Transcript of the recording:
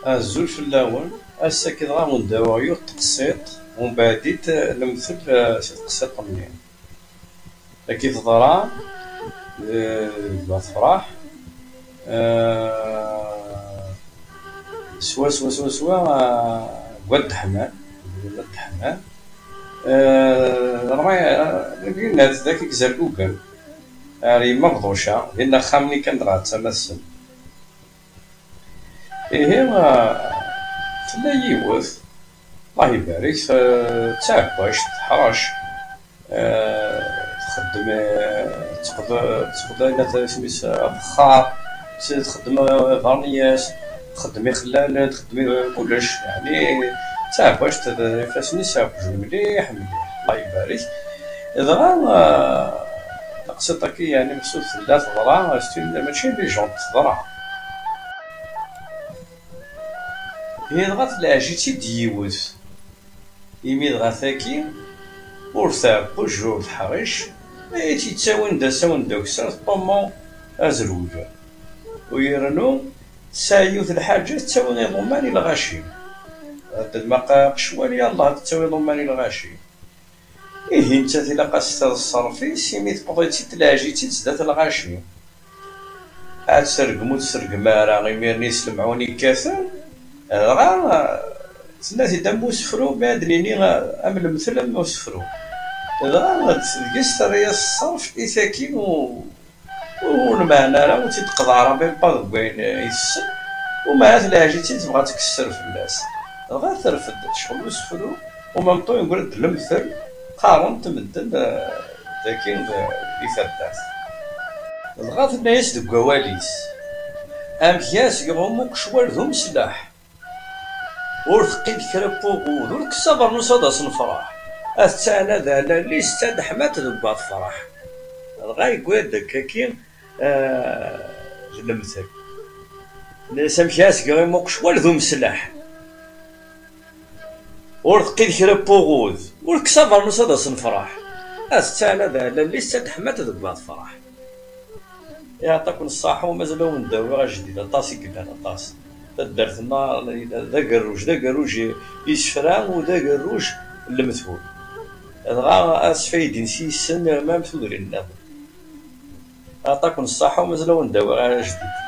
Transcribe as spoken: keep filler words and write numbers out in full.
Azul fell-awen. Ass-agi dɣa wen-d-awiɣ yiwet teqsiṭ, umbeɛd-it lemtel, eh, si teqsiṭ-nni. Dagi teḍra, eh, deg At Ferḥ, eh, swaswa, swaswa, eh, deg At Deḥman, deg At Deḥman. Eh, dɣa, eh, dagi, dagi i izergugen. Ar yemma Beḍuca, dinna axxam-nni kan dɣa d tama-tsen. Ihi, ah, tella yiwet, Allah ibarek, eh, d taɛebbajt, teḥṛec, eh, txeddem, eh, teqḍ-, teqḍa-, isem-is, eh, abexxar, txeddem, eh, bernyas, txeddem ixellalen, txeddem, eh, kullec, yeɛni d taɛebbajt, d ifassen-is ɛebbjen mliḥ, mliḥ, Allah ibarek. Dɣa, eh, taqsiṭ-agi, yeɛni, msud tella teḍra, c'est une, mačči d légende, teḍra. Ihi dɣa telɛej-itt-id yiwet, imi dɣa tagi ur tɛebbej ur teḥric, ay tt-yettawin d asawen d akessar, teṭṭummu azrug. U yernu tesɛa yiwet lḥaǧa, tettawi iḍumman i lɣaci. Ad d-maqa qecwal, yallah, ad tettawi iḍumman i lɣaci. Ihi nettat ilaq-as ṣṣerf-is, imi tewweḍ-itt-id, telɛej-itt-id zdat lɣaci. Ad tergem ur tessergem ara, imir-nni s lemɛun i kkaten, dɣa tenna-t-id am usefru, mi ad d-nini am lemtel am usefru. Dɣa deg-s terra-yas ṣṣerf i tagi u-, ur lmeɛna ara, ur tt-id-teqḍeɛ ara même pas deg wayen i tessen, u ma telɛej-itt-id tebɣa ad tkesser fell-as. Dɣa terfed-d ccɣel usefru, u même temps yeggra-d lemtel, qqaren-t medden, eh, dagi, eh, di taddart. Dɣa tenna-yas deg wawal-is: "Amek i as-iɣum uqecwal d umeslaḥ. Ur teqqim kra n wuɣud, ur kkes abernus ad as-nefreḥ. Ad tettɛanad ɛla llis, d tadeḥmat deg waṭefraḥ." Dɣa yewwi-d akkaki, eh, d lemtel. Nnan-as: "Amek i as-iɣum uqecwal d umeslaḥ. Ur teqqim kra n wuɣud, ur kkes abernus ad as-nefreḥ. Ad tettɛanad ɛla llis, d tadeḥmat deg waṭefraḥ." Yeɛṭi-ken ṣṣaḥa, u mazal ad wen-d-awiɣ ajdid, aṭas i yellan, aṭas. Taddart-nneɣ d agerruj, d agerruj isefra, u d agerruj n lemtul. Dɣa asfaydi-nnes yes-sen, mam tudrin nniḍen. Yeɛṭi-ken ṣṣaḥa, u mazal ad wen-d-awiɣ ajdid.